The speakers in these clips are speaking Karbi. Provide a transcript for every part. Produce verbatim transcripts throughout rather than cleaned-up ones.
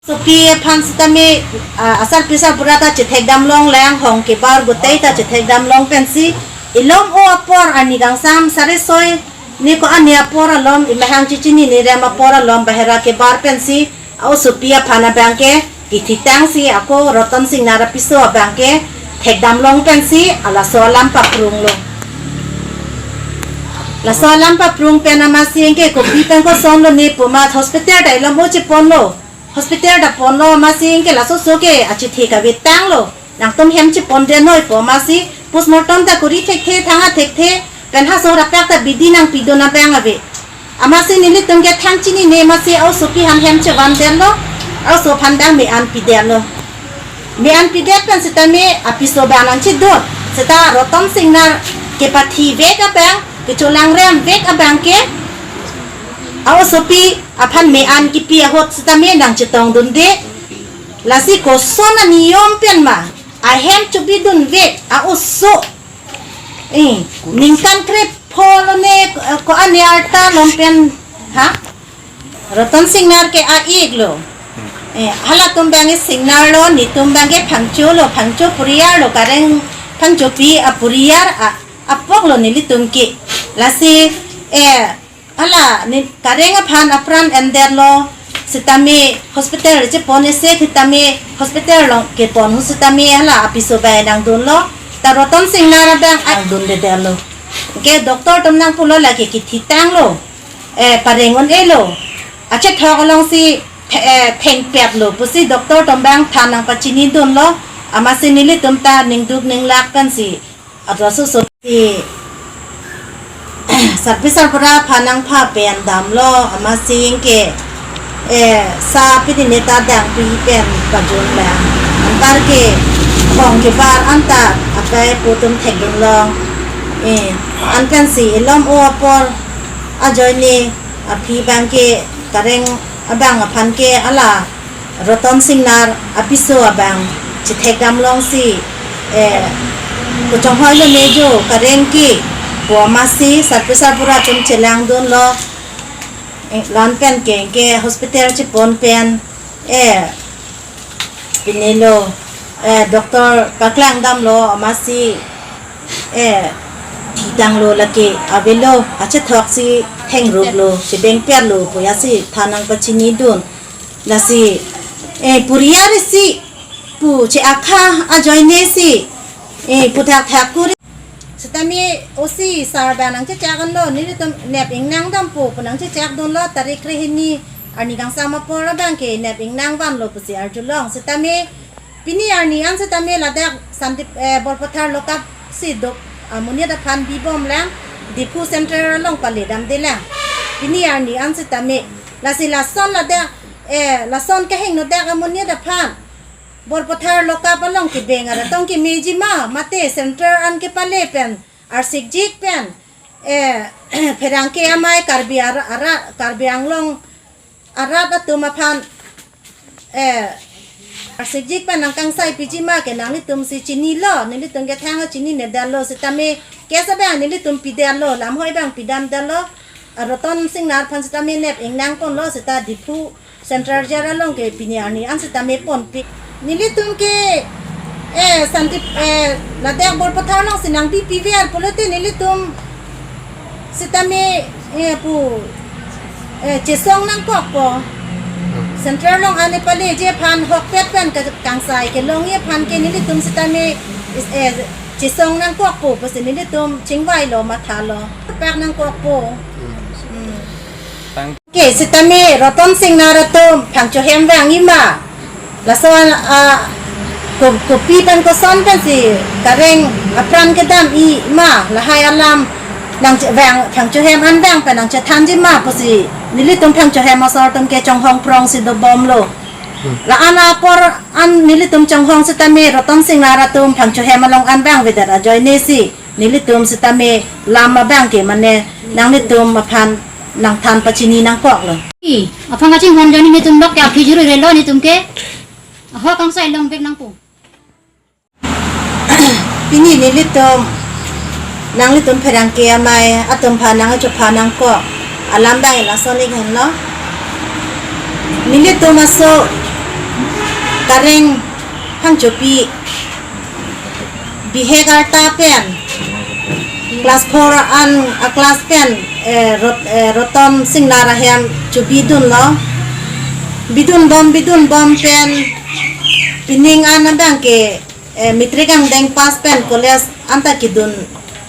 Sopi aphan sitame, ah, asarpi sarbura ta chethekdam longlang, hong kebar gotei ta chethekdam long pensi, ilom o apor arni kangsam sare soi ni ko-an ni apor alom, imahang chichinine rem apor alom bahera kebar pensi, a-osopi aphan abang ke kithitangsi ako Roton Singnar apiso abang ke thekdam long pensi, alaso alam paprung lo. Laso alam paprung pen amatsi ke kopi pen kosonlo ne pu amat hospital ta ilom o cheponlo. Hospital ta ponlo amatsi ke laso oso ke achithi kave tanglo. Nangtum hem chepon de noi pu amatsi postmortem ta kori thekthe, thang-a thekthe, pen ha so rapak ta bidi nangpidun abang ave. Amatsi nelitum ke thang chinine amatsi a-osopi aphan hem chevan detlo, a-oso aphan dang me-an pidet lo. Me-an pidet pen sitame apiso abang nangchedun. Seta Roton Singnar kepathi vek abang, kecholangrem vek abang ke, a-osopi aphan me-an kipi ahut sitame nangchetongdunde. Lasi koson aniyom pen ma ahem chobidun vek a-oso, eh, ningkan krepho lo ne, eh, ko-an ni arta lom pen, ha? Roton Singnar ke a-ik lo. Eh, halatum abang ke Singnar lo, netum abang ke Phangcho lo, Phangcho poriyar lo, Kareng Phangchopi aporiyar a, apok lo nelitum ke. Lasi, eh, hala ne Kareng aphan apran endetlo, sitame hospital chepon isi sitame hospital along kepon ahut sitame hala apiso abang nangdunlo, ta Roton Singnar abang nangdundedetlo. Ke doctor atum nangpulo lake kithitanglo, eh, pareng un-elo. Achethok alongsi the-, eh, thengpetlo pusi doctor atum abang than nangpachinidunlo, amatsi nelitum ta ningduk ninglak pensi, adraso sopi sarpi sarbura aphan nangpha pen damlo, amatsi ke, eh, sa pidine ta dang pi pen pajun lang. Anparke hong kebar anta akai pu atum thekdun long. Eh, an pensi ilom o apor ajoine aphi abang ke Kareng abang aphan ke hala Roton Singnar apiso abang chethekdam longsi, eh, kochonghoi lo ne jo Kareng ke pu amatsi sarpi sarbura atum chelangdunlo, eh, la-an pen ke, ke hospital chepon pen, eh, pinelo, eh, doctor paklangdamlo amatsi, eh, thitanglo lake avelo, achethok si thengruplo, chebengperlo pu ya si than nangpachinidun. Lasi, eh, poriyar isi pu che-akha ajoine si, eh, puthak thak kuri. Sitame O C sir abang nangchechak anlo, nelitum nep ingnang dampo pu nangchechakdunlo, tarik krehini arni kangsam apor abang ke nep ingnang vanlo pusi arjulong. Sitame pini arni an sitame ladak Santip, eh, Borpathar lokap si dok amonit aphan bibom lang, Diphu Central along paledamde lang. Pini arni an sitame, lasi lason ladak, eh, lason kehingno dak amonit aphan Borpathar lokap along kebeng arat tong kemeji ma, mate Central an kepale pen arsikjik pen, eh, pherangke amei Karbi ara, ara, Karbi Anglong arat atum aphan, eh, arsikjik pen nangkangsai piji ma ke nanglitum si chinilo, nelitum ke thang chinine detlo, sitame case abang nelitum pidetlo, lamhoi abang pidamdetlo, Roton Singnar aphan sitame nep ingnang ponlo, sita Diphu Central Jail along ke pini arni an sitame ponpik. Nelitum ke, eh, Santip, eh, ladak Borpathar alongsi nangpipi ver pulote nelitum sitame, eh, pu, eh, chesong nangkokpo. Central along an epaleji aphan hokpet pen ke kangsai kelongji aphan ke nelitum sitame is, eh, chesong nangkokpo pusi nelitum chingvailo, mathalo. Pak nangkokpo. Hmm. Tang- Ke sitame Roton Singnar atum Phangcho hem vangji ma, lason, ah, ko-, kopi pen koson pensi Kareng apran kedamji ma, lahai alam nangche-, vang, Phangcho hem an vang pen nangchethanji ma pusi nelitum Phangcho hem asor atum ke chonghong prongsi dobomlo. Hmm. La-an apor an nelitum chonghong sitame Roton Singnar atum Phangcho hem along an vangvedet ajoine si nelitum sitame lam abang ke mane nanglitum aphan nangthan pachini nangkoklo. I, aphan kachinghon ajoine netum lok ke aphi juru relo netum ke. Ahok kangsai long vek nangpo. Pini nelitum, nanglitum pherangke amei atum aphan nangchopha nangkok alam abang lason ik henlo. Nelitum aso Kareng Phangchopi bihek arta pen class four an a class pen, eh, Rot-, eh, Roton Singnar ahem chobidunlo. Bidunbom, bidunbom pen pining an abang ke, eh, matric angdeng pass pen college anta kedun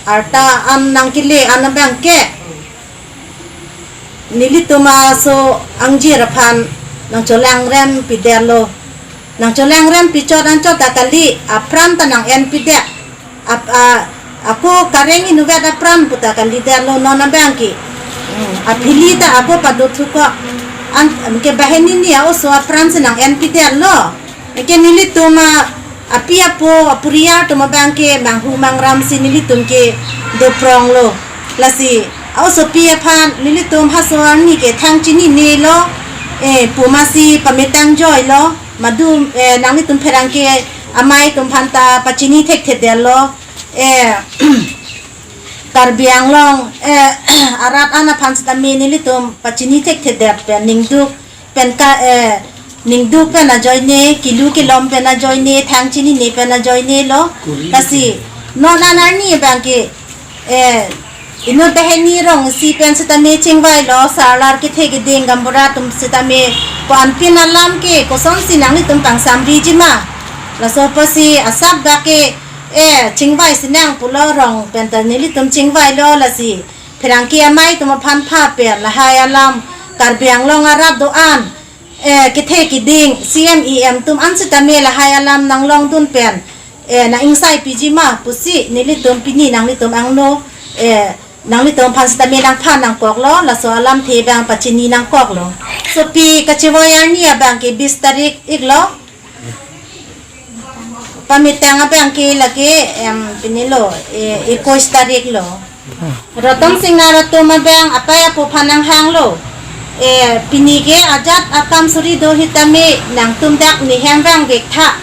arta an nangkele an abang ke nelitum aso angjir aphan nangcholangrem pidetlo. Nangcholangrem pichot anchot ta kali, apran ta nang-en pidet. Ap-, a, ako kareng inutvet apran puta kalidetlo non abang ke. Hmm, aphili ta ako padothukok. An, ke banghini ni a-oso apran si nang-en pidetlo. Ke nelitum a, api apo, apuriar atum abang ke manghu mangram si nelitum ke dopronglo. Lasi a-osopi aphan nelitum haso arni ke thang chininelo, eh, pu masi pametang joilo, madu, eh, nanglitum pherangke amei atum aphan ta pachini thekthedetlo, eh, Karbi Anglong, eh, arat an aphan sitame nelitum pachini thekthedet pen ningduk pen ka, eh, ningduk pen ajoine, kilu kilom pen ajoine, thang chinine pen ajoinelo. Lasi non an arni abang ke, eh, inut banghini rong isi pen sitame chingvailo, sarlar kethe keding gaonbura atum sitame, ko-anpin alam ke kosonsi nanglitum pangsamriji ma. Laso apotsi asap abang ke, eh, chingvai sinang pulo, rong pen ta nelitum chingvailo. Lasi pherangke amei atum aphan pha pen lahai alam, Karbi Anglong arat do-an, eh, kethe keding, C M E M atum an sitame lahai alam nanglongdun pen, eh, nang-ingsaipiji ma pusi nelitum pini nanglitum angno, eh, nanglitum aphan sitame nangphan nangkoklo, laso alamthe abang pachini nangkoklo. Sopi kachevoi arni abang ke bis tarik iklo. Pametang abang ke lake, em, pinilo, eh, ekuis tarik lo. Roton Singnar atum abang apei apo aphan nanghanglo. Eh, pini ke ajat akam suri do hitame nangtum dak nehem vangvek tha.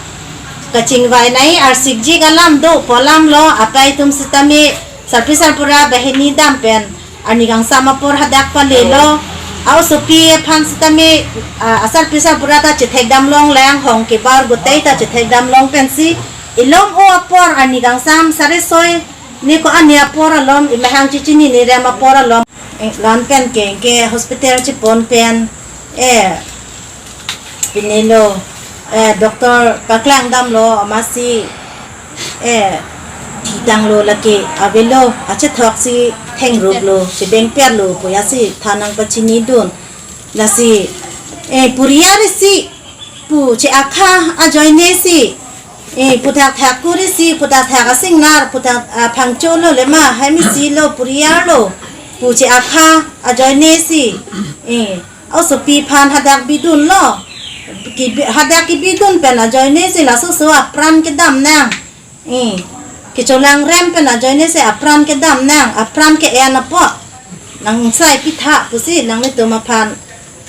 Kachingvai nai arsikjik alam do pu alamlo, apei atum sitame sarpi sarpura banghini dam pen arni kangsam apor hadak palelo. A-osopi aphan sitame, ah, asarpi sarpura ta chethekdam longlang, hong kebar gotei ta chethekdam long pensi, ilom o apor arni kangsam sare soi ni ko-an ni apor alom, imahang chichinine rem apor alom, eh, lan pen ke, ke hospital chepon pen, eh, pinilo, eh, doctor paklangdamlo, masi, eh, thitanglo, lake avelo, achethok si thengruplo, chebengperlo pu ya si than nangpachinidun. Lasi, eh, puriar isi pu che-akha ajoine si, eh, puthak thak kuri si, puthak thak asingnar, puthak, ah, Phangcholo le ma, hai misi lo, puriar lo pu che-akha ajoine si, eh, osopi aphan hadak bidunlo. Kibi-, hadak kibidun pen ajoine si laso so apran kedam nang. Eh, kecholangrem pen ajoine si apran kedam nang, apran ke-en apot nang-ingsaipitha pusi nanglitum aphan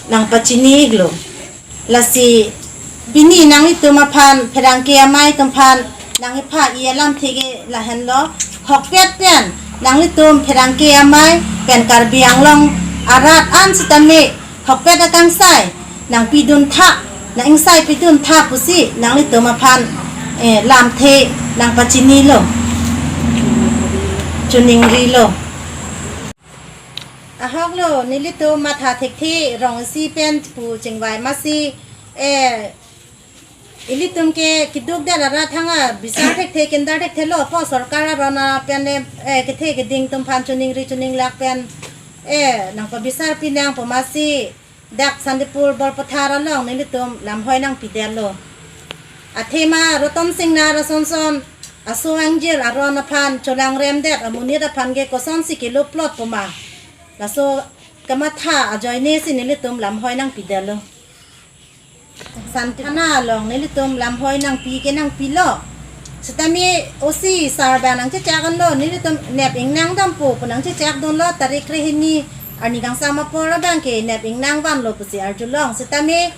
nangpachini iklo. Lasi pini nanglitum aphan pherangke amei atum aphan nangkepha-i alamthe ke lahenlo. Hokpet pen nanglitum pherangke amei pen Karbi Anglong arat an sitame hokpet akangsai nangpidun tha, nang-ingsaipidun tha pusi nanglitum aphan, eh, lamthe nangpachinilo, choningrilo. Ahoklo, nelitum matha thekthe rong isi pen pu chingvai masi, eh, ilitum ke keduk det arat thang abisar thekthe, kindar thekthelo pu sorkar aron pen, eh, kethe keding atum aphan choningri choninglak pen, eh, nangpabisarpi nang pu masi dak Santipur Borpathar along nelitum lamhoi nangpidetlo. Athema Roton Singnar asonson aso angjir aron aphan cholangremdet amonit aphan ke kosonsi kilo plot pu ma, laso kamatha ajoine si nelitum lamhoi nangpidetlo. Santhana along nelitum lamhoi nangpi ke nangpilo. Sitame O C sar abang nangchechak anlo, nelitum nep ingnang dampo pu nangchechakdunlo, tarik krehini arni kangsam apor abang ke nep ingnang vanlo pusi arjulong. Sitame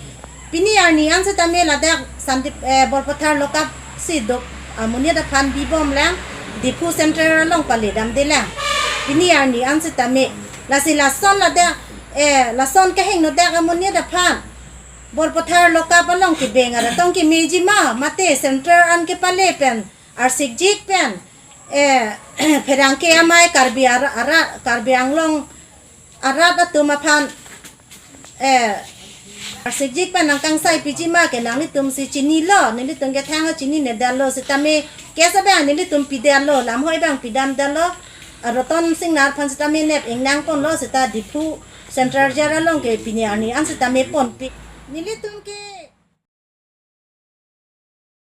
pini arni an sitame ladak Santip-, eh, Borpathar lokap si dok, ah, amonit aphan bibomlang, Diphu Center along paledamdelang. Pini arni an sitame lasi lason ladak, eh, lason kehingno dak amonit aphan Borpathar lokap along kebeng arat tong kemeji ma, mate center an kepale pen arsikjik pen, eh, pherangke amei Karbi ara, ara, Karbi Anglong arat atum aphan, eh, arsikjik pen nangkangsai piji ma ke nanglitum si chinilo, nelitum kethang chinine detlo sitame, case abang nelitum pidetlo, lamhoi abang pidam detlo, Ratan Singnar aphan sitame nep ingnang ponlo sita Diphu Central Jail along ke pini arni an sitame ponpe. Nelitum ke